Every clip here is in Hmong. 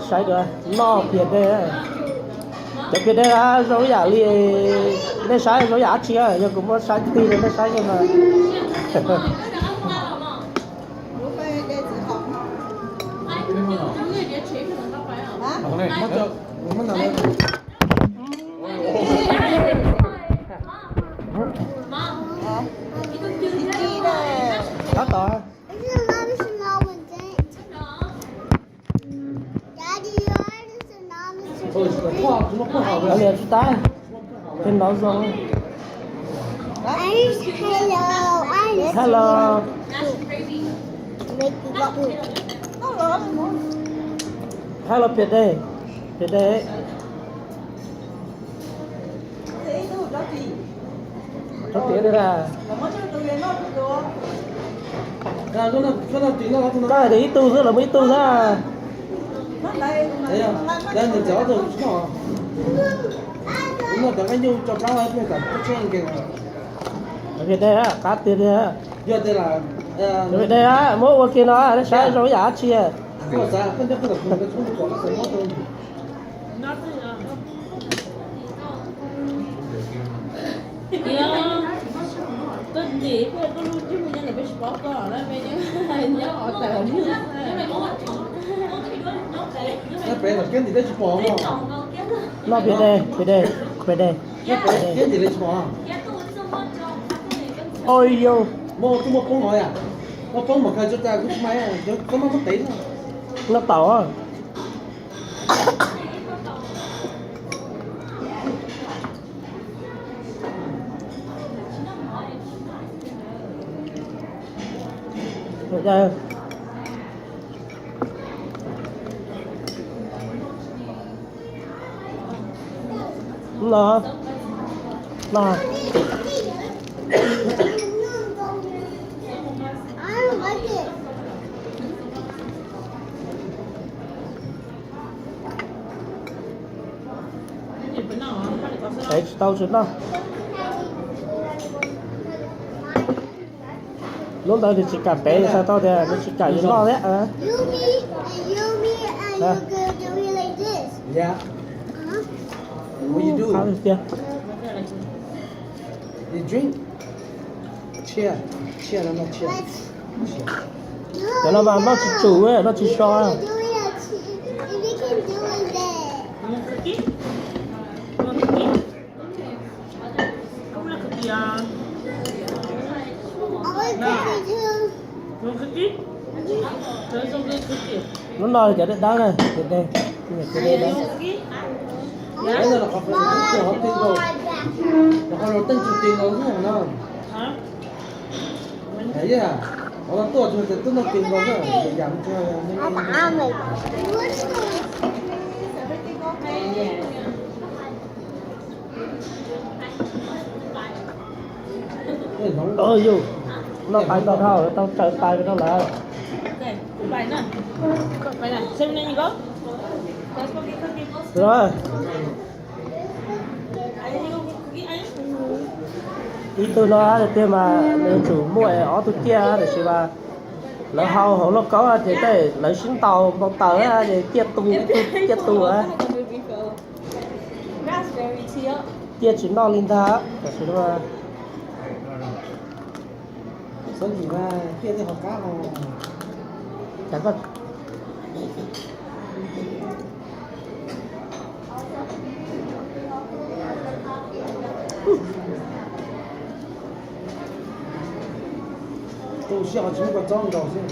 Saib dua, noj phiaj dej. Cov phiaj dej zoo yam li, nej saib zoo yam dab tsi, yog kuv muab saib tig rau nej saib no mas. Tab tom. Liam tsis tas, tej no zoo. Hello. Hello, phiaj dej, phiaj dej. Rov tiav li na. Tab hais tias ib tug xwb los muaj ib tug xwb. Phiaj dej, qab tiag tiag. Phiaj dej, muab ua kiag no, nej saib zoo yam dab tsi. Noj phiaj dej, phiaj dej, phiaj dej. Oi yau. Noj taum. No, no. Pem tsis tau tsis noj. Lub ntawd nws tsis kam pem, xav tau tias nws tsis kam yus noj thiab. Cov no mas noj tsis tsum, noj tsis so. Lub no cov dawb dawb na, cov dawb dawb. Yus, noj qab tau dhau, tau tsaws tais rau lawm. Ib tug no tiag mas nws yuav tsum muaj ob tug ciaj, tiam sis mas lawv hau hauv lauj kaub ces tej lawv sib ntaus npau taws ces ciaj tu, ciaj tu. Ciaj tsis noj li ntag, tam sim no. Tu siab qhov tsis muaj kua txob nkaus xwb.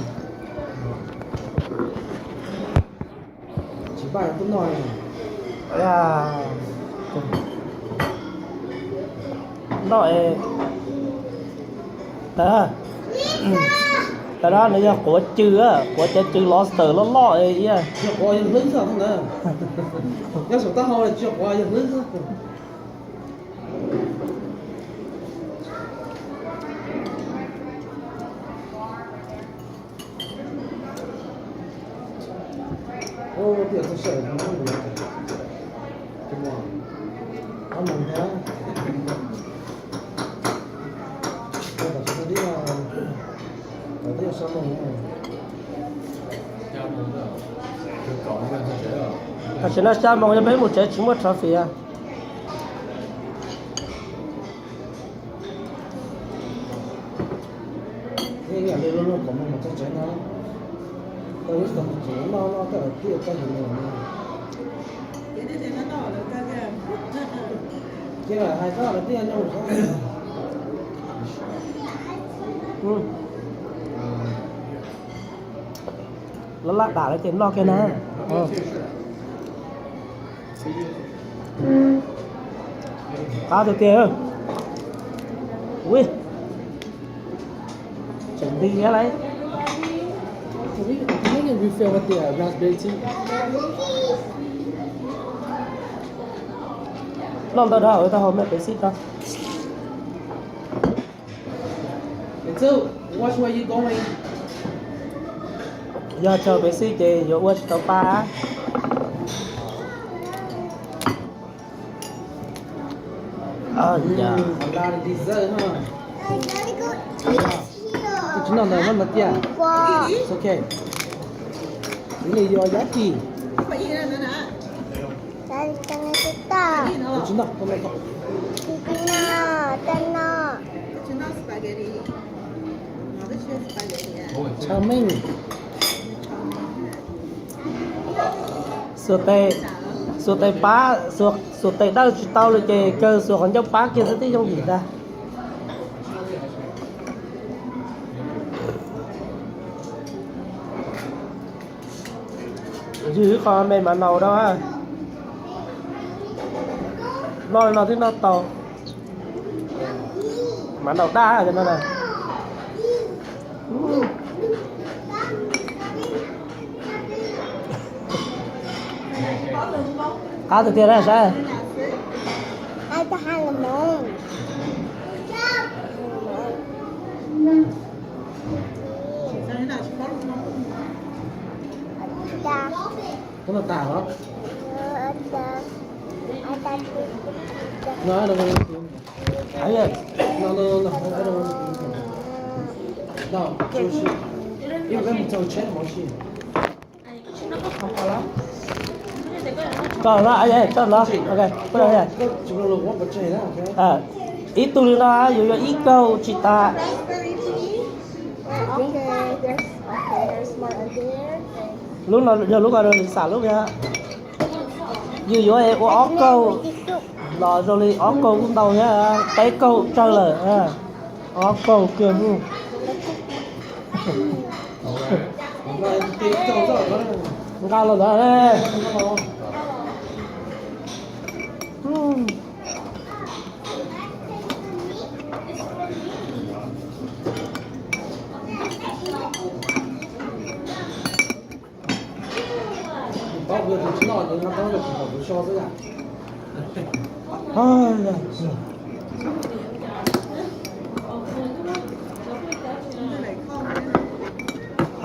Tsis npaj tuaj noj. Noj, tas, tas no nws yog quav cw, quav cov cw lobster loj loj iab. Tam sim no xya moos yog peb mus tsev tsis muaj trophy. Laj laj dam lawv ces noj kiag na. Qab tiag tiag. Ui, tseem nti thiab lauj. Noj ntau dhau, tau hau me pev xij rau. Yog tsaug pev xij ces yuav ua tsis tau pa. Tsis noj ntawd no tiag. Ok. Xws li yog yab kis. Tsis noj, tsis noj. Chow mein. Xuas tes, xuas tes pab, xuas, xuas tes dawj tsis tau li ces kawg xuas qhov ncauj pab kiag xwb twb yooj yim ntag. Ywg ib qho me mav naus rau. Noj li no twb noj tau. Mav naus daj cov no na. Qab tiag tiag na saib. Koj noj tas los? Tso no, tso no. Ib tug li no yuav yog ib kaug tsis tas. Lub no yog lub ko xam lub yog yus yuav ua ob kaug los zoo li ob kaug kuj ntau thiab, peb kaug tsawg lawm. Ob kaug kiag. Nqa los ntawd.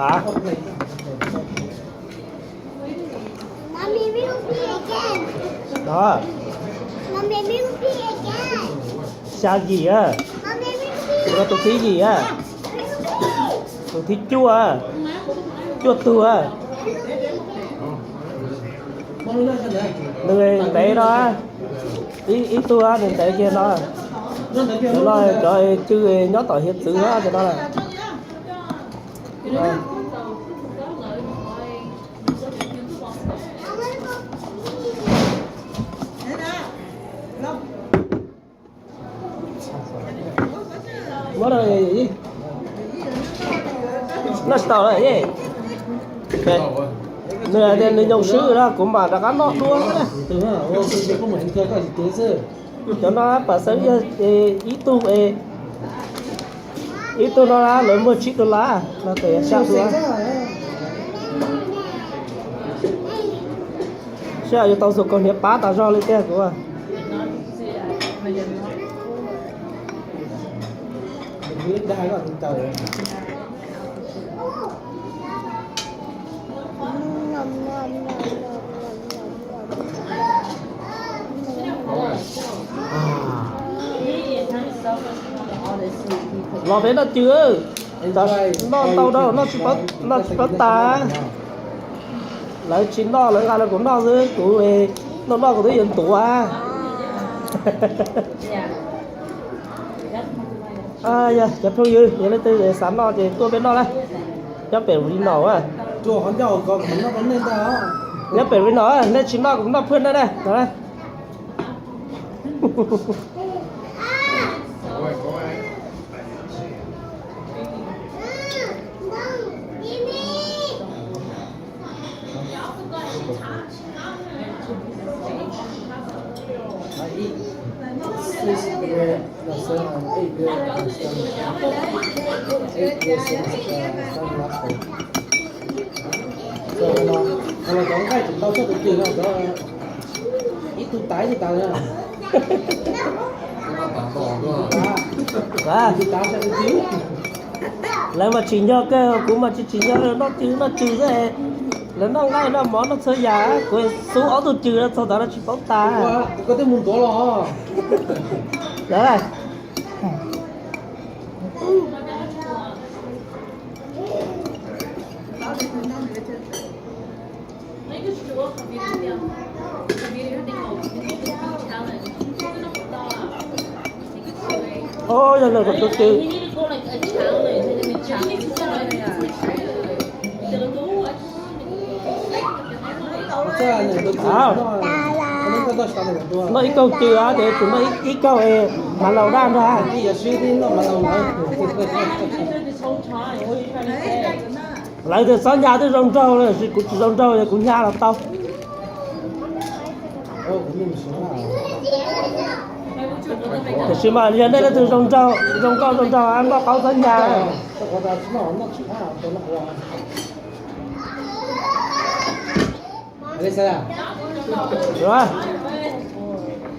Hả? Mommy, repeat again. Đó. Mommy, repeat again. Xya yim á. Mommy, repeat. Tus thib yim á. Repeat. Tus thib cuaj á. Cuaj tug á. Nws ntev no, ib tug nws ntev kiag no. Cov no cov cw nyob tom hiav txwv cov no. Muab rau, noj tsis tau lawm. Nws hais tias nws nyoo swb no kuv mam rov qab noj dua. Cov no pas xeeb yog ib tug, ib tug no lawv muag tsib dollar no tes xya dua. Seb yuav tau xuas kaus hniav pab tas zog li tiag kuv. Los peb noj cw, noj ntau dhau, noj tsis paub tas. Lawv tsis noj, lawv nqa rau kuv noj xwb, kuv noj noj kuv twb yuav ntuav. Yog cov phooj ywg, yog leej twg xav noj ces tuaj peb noj na. Nyob pem Reno a. Nyob pem Reno, nej tsis noj kuv noj phwj nej na. Cov nqaij tseem tau txog tus twg no, cov ib tug tav ib tug tav. Lawv mas tsim nyog kawg, kuv mas tsis tsim nyog, noj cw noj cw xwb. Lawv noj nqaij noj mov noj txhua yam, kuv xub ob tug cw no txog tav no tsis paub tas. Koj twb mus ntuav los. Ov, yog lawm tus twg. Noj ib kaug cw ces tsum noj ib kaug mas laus daj nrog. Lawv tias txhob hnyav, twb zoo nraug, kuv tsis zoo nraug, kuv hnyav los tau. Tiam sis mas yog nej leej twg zoo nraug, zoo nkauj zoo nraug, noj qaub txhob hnyav.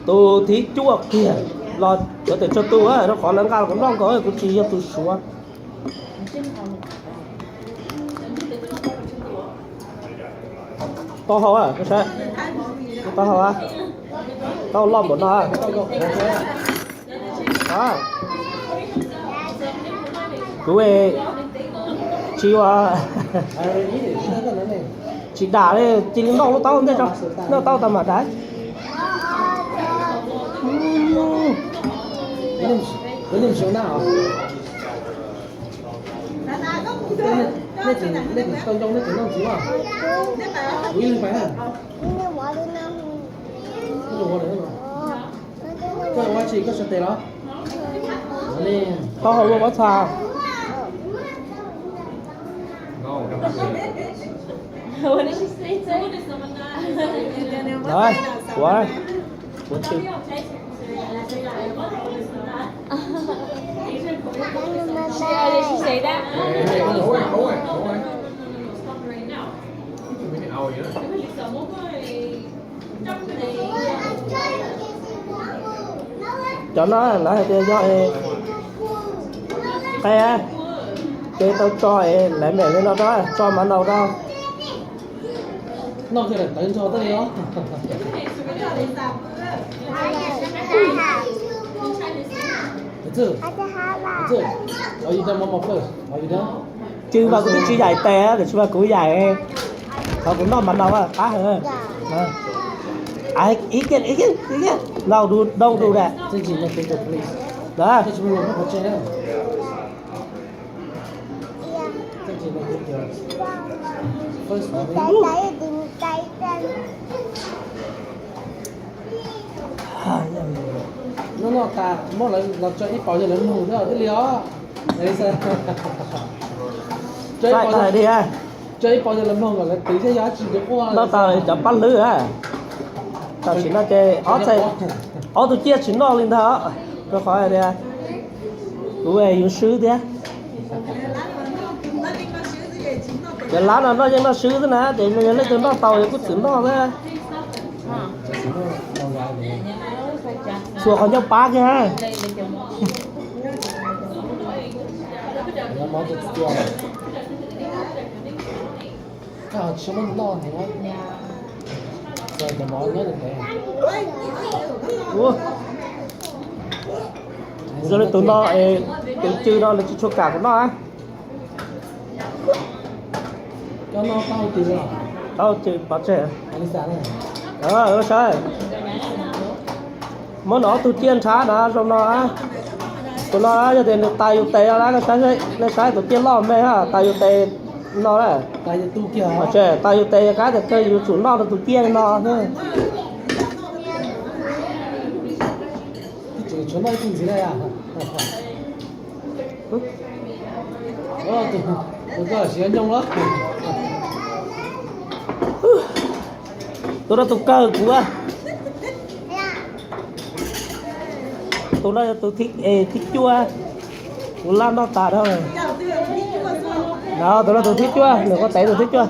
Tus thib cuaj kiag los cov tes tsog tu, rau qhov lawv nqa los kuv noj nkaus, kuv tsis yog tus suav. Tau hau, tau hau, tau loj npaum no. Kuv tsis ua, tsis dam li, cia li noj lub taub ntej tso, noj taub tau mam dam. Koj ua tsis, koj sawv tes los? Koj ho ua mov txha. Ua, ua tsis. Cov no lawv hais tias yog qe, ces tau tso lawv mem li no rau, tso mov nau rau. Noj kiag daim tawv ntog tej li os. Cw mas kuv twb tsis yaim tes, tiam sis mas kuv yaim, qhov kuv noj mov nau qab heev. Ib kiag, ib kiag, ib kiag, nau du dau du da. Noj noj tas muab lawv los tso ib paus yog lawv mloog thiab thiaj li os. Tso ib paus yog lawv mloog kom lawv twv thiab yog dab tsi yuav quaj. Noj tas cov pab hlwb a. Tam sim no ces ob txhais, ob tug ciaj tsis noj li ntag, rau qhov tias kuv yuav swb thiab. Cov lab no noj yeej noj swb xwb na, ces yog leej twg noj tau kuj txwm noj xwb. Txhua qhov ncauj pab kiag. Zoo li tus no, tus cw no nws tsis tshua kam kuv noj. Koj noj tau tus no. Tau ces pov tseg. Saib, muab nws ob tug ciaj nrhav na, zoo no. Tus no yog tias nws tas yus tes no, nej saib tus ciaj loj me, tas yus tes no na. Tas yus tes, qab tias kawg yus tsum noj rau tus ciaj no. Tus no tus kawg kuv. Tus no yog tus thib cuaj, kuv laj noj tas dhau. Tus no tus thib cuaj, nws kuv tev tus thib cuaj.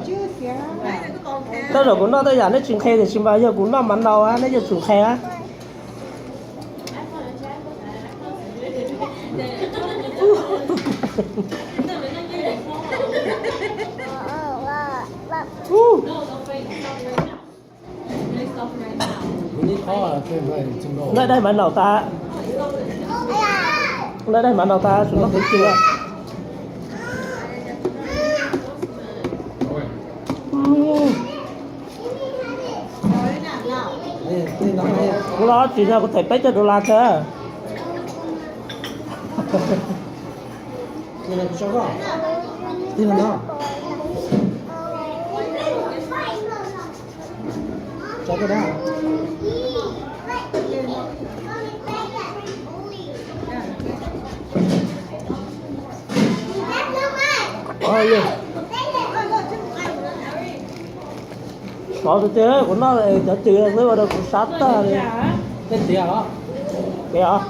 Tej zaum kuv noj tej yam neb tsis nqhis tiam sis mas yog kuv noj mas nau, neb yuav tsum nqhis. Lawv daig mas nau tas, lawv daig mas nau tas, tsum noj tus twg. Kuv los tsis yog kuv them peb caug dollar kawg. Xov tiag tiag, kuv noj cov twg xwb ua rau kuv sab tag li. Tej tiag os. Tiag os.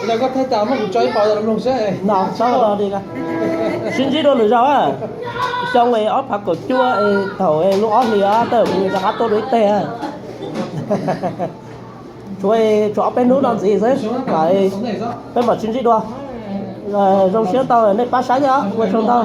Koj thaij tas muab kuv tso ib pas los mloog seb. No, tso los li. Sib ntsib dua lwm zaus. Xyoo ob phav kaum cuaj thaum lub ob hlis, tej zaum kuv rov qab tuaj dua ib teg. Tshuav, tshuav ob peb hnub no ntxiv xwb, peb mam sib ntsib dua. Zoo siab ntau nej pab saib thiab, ua tsaug ntau.